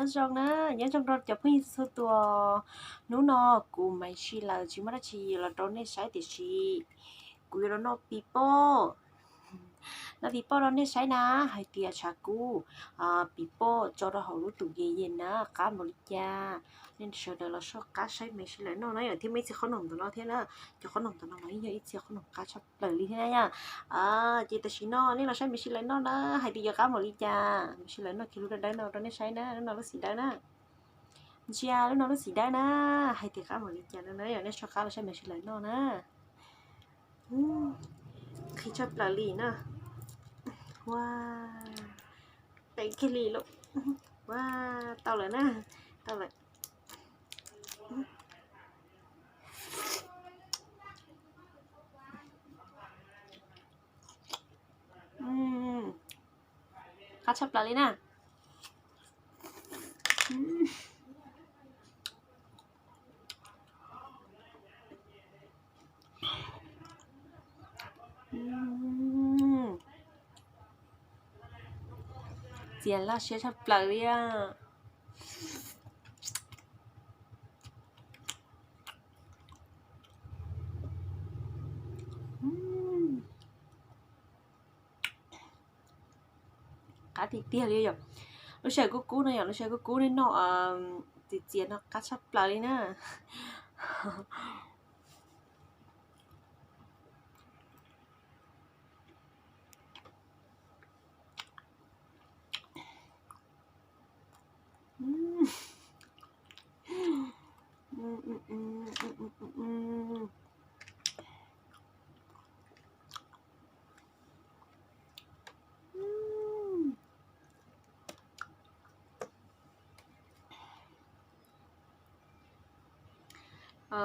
Nyob zoo na, nyob zoo rau cov phooj ywg txhua tus. Hnub no kuv Maiv Sis Lawm tsis muaj dab tsi los rau nej saib tiam sis kuv yuav los noj pis poj. Noj pis poj rau nej saib na, hais tias tshav kub, pis poj tso rau hauv lub tus yes yes na, qab npaum li cas. Nej sawv daws los soj qab saib Maiv Sis Lawm noj na yom, thiab muaj ib txhia qhob noom ntawm no thiab na. Cov qhob noom ntawm no mas yeej yog ib txhia qhob noom qab tshaj plaws li thiab na yom. Ces tam sim no nej los saib Maiv Sis Lawm noj na, hais tias yuav qab npaum li cas. Maiv Sis Lawm noj kiag lub dawb dawb no rau nej saib na, lub no lub xim dawb na. Ntsia lub no lub xim dawb na, hais tias qab npaum li cas no na yom, nej soj qab los saib Maiv Sis Lawm noj na. Qhib tshaj plaws li na. Ua, qhib kiag li lauj. Ua, tau lawm na, tau lawm. Qab tshaj plaws li na. Txias laj siab tshaj plaws li. Qab tiag tiag li yom. Lub sij hawm kub kub no yom, lub sij hawm kub kub nej noj txias txias no qab tshaj plaws li na.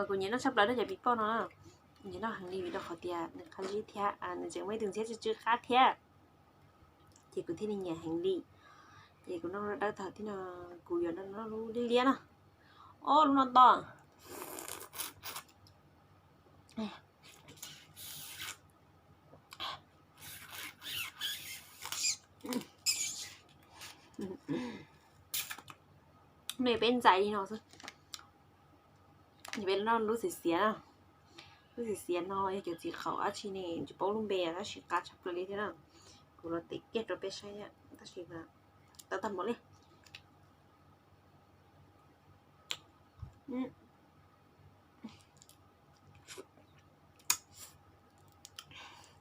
Kuv nyiam noj tshaj plaws noj cov pis poj no. Nyiam noj heev li vim rau qhov tias nws qab zib thiab nws tseem muaj ib tug ntxhiab tsw tsw qab thiab. Ces kuv thiaj li nyiam heev li. Ces kuv noj dawb tag thiab no, kuv yuav noj lub liab liab na. Ob lub no to. Mej peb ntxais li no xwb. Peb noj lub xiav xiav na. Lub xiav xiav no yog cov txiv qaub dab tsi ne tsis paub lub npe tab sis qab tshaj plaws li thiab na. Kuv los tev kiag rau peb saib tab sis mas tau tag npaum li.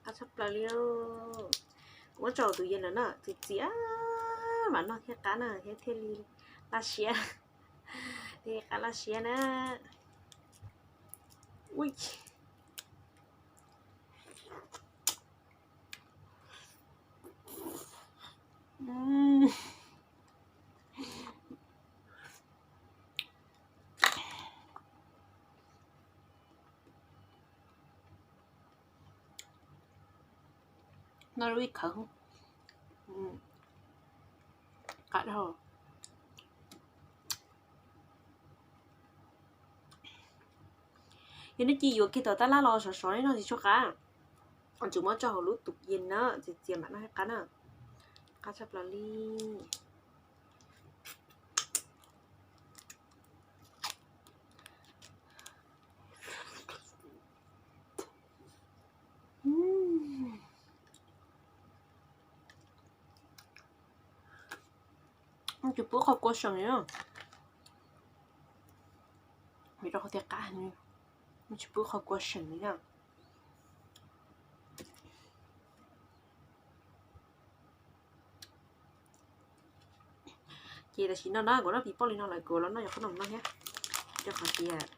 Qab tshaj plaws li. Kuv muab tso tus yees lawm na, txias txias mam noj thiaj qab na thiab thiaj li laj siab. Thiaj qab laj siab na. Ui. Noj lub ib khawv. Qab dhau. Yog nej cia yuav kiag tom tab laj los sov sov nej noj tsis tshua qab. Tsuas muab tso hauv lub tus yees na, txias txias mam noj thiaj qab na. Qab tshaj plaws li. Tsis pub qhov kua seem li na. Vim rau qhov tias qab heev, tsis pub qhov kua seem li na. Ces tam sim no na kuv noj pis poj li no lawm kuv los noj cov qhob noom no thiab, rau qhov tias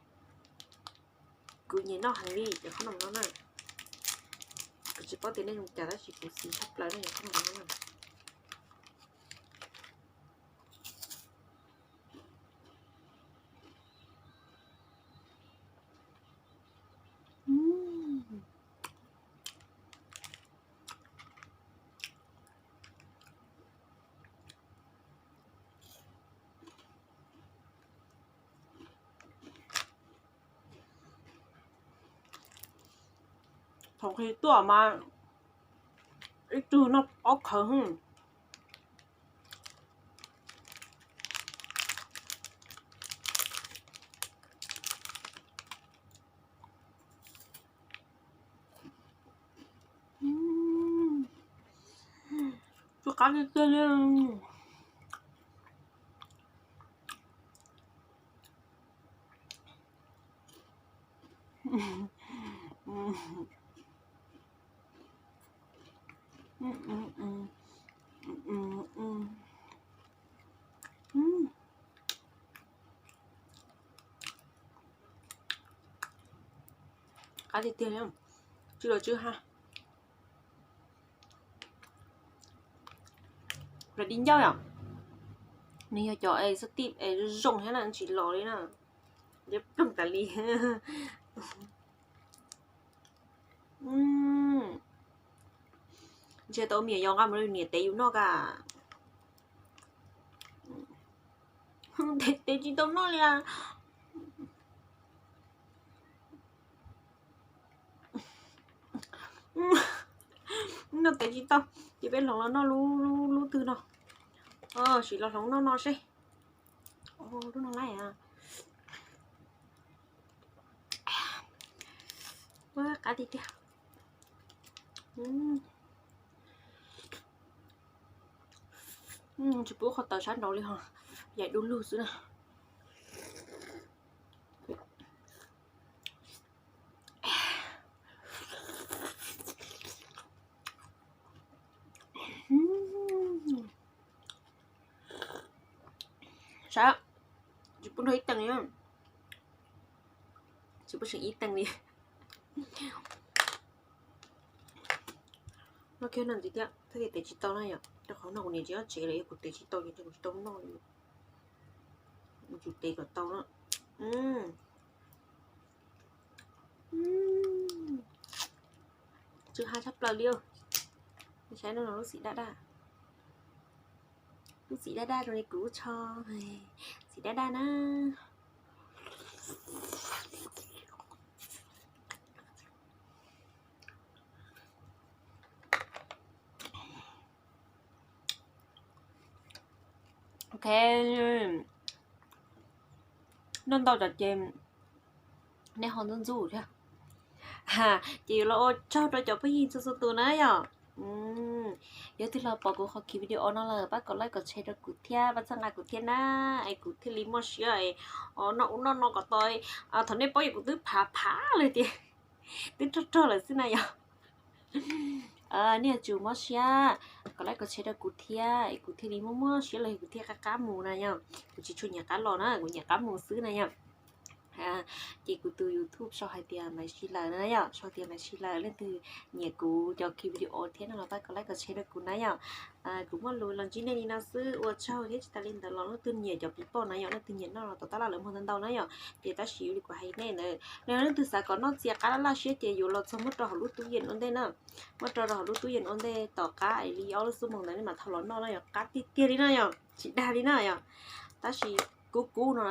kuv nyiam noj heev li cov qhob noom no na. Kuv tsis paub tias nej zoo cas tab sis kuv xis tshaj plaws noj cov qhob noom no na. Thaum qhib tuaj mas ib tug noj ob khawv. Qab tiag tiag li. Qab tiag tiag li. Tsw los tsw ha. Los di ncauj yom. Nws yog cov es xab tij es zoo thiab na, tsis los li na. Liab ploog tas li. Ntshe tau me nyuam yau nqa mus rau niam tev yus noj ka. Tev tsis tau noj li as. Noj tev tsis tau, ces peb hloov los noj lub twg no. Sim los hloov noj no seb. Lub no laj. Qab tiag tiag. Tsis pub qhov taws sab nraud li ho, yaim du lug xwb na. Sab, tsis pub nrog ib teem li. Tsis pub seem ib teem li. Noj kiag no ntxiv thiab, thiaj li tev tsis tau na yom. Rau qhov no kuv niam tsis nyob tsev lawm, yog kuv tev tsis tau ces kuv tsis tau noj li. Kuv tsis tev kom tau na. Tsw ha tshaj plaws li. Saib no lub xim daj daj. Lub xim daj daj zoo li kuv lub tsho. Xim daj daj na. Ok, noj ntau tas ces nej ho ntxub ntxub thiab. Ces yuav los ua tsaug rau cov phooj ywg txhua txhua tus na yom. Yog twg los pom kuv qhov video no lawm pab kom like kom share rau kuv thiab, pab txhawb nqa kuv thiab na, es kuv thiaj li muaj siab noj ub noj no kom tau. Thaum nej paub yog kuv twb phav phav lawm tiag, twb rog rog lawm xwb na yom. Nej yuav tsum mob siab kom like kom share rau kuv thiab es kuv thiaj li muaj muaj siab los yog kuv thiaj qab qab mus na yom. Kuv tsis tshua nyiam qab los na, kuv nyiam qab mus xwb na yom. Ces kuv tus YouTube sau hais tias Maiv Sij Lawm na yom, sau tias Maiv Sij Lawm. Leej twg nyiam kuv cov video thiab no los pab kom like kom share rau kuv na yom. Kuv muaj lus los ntsib nej li no xwb, ua tsaug thiab tsis tas li ntawd los leej twg nyiam cov pis poj na yom, leej twg nyiam noj los tom tab laj lawv muag ntau ntau na yom. Ces tab sis li kuv hais nej ntawd, leej twg xav kom noj txias qab laj laj siab ces yuav los txog muab rau hauv lub tub yees ua ntej na. Muab rau rau hauv lub tub yees ua ntej tom qab li ob lub xuab moos ntawd nej mam thau los noj na yom, qab tiag tiag li na yom, tsis dag li na yom. Tab sis kub kub no,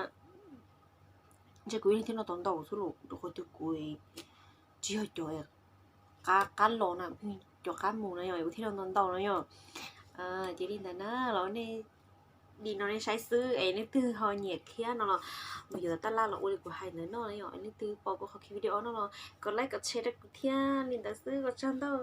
ntshe kuv yeej thiaj noj tau ntau xwb los rau qhov tias kuv tsis yog cov qab qab los na, cov qab mus na yom, kuv thiaj noj ntau ntau no yom. Ces li ntawd na los nej li no nej saib xwb es leej twg ho nyiam thiab no los mus yuav taj laj los ua li kuv hais ntawd noj na yom. Es leej twg pom kuv qhov video no los kom like kom share rau kuv thiab, li ntawd xwb, ua tsaug ntau.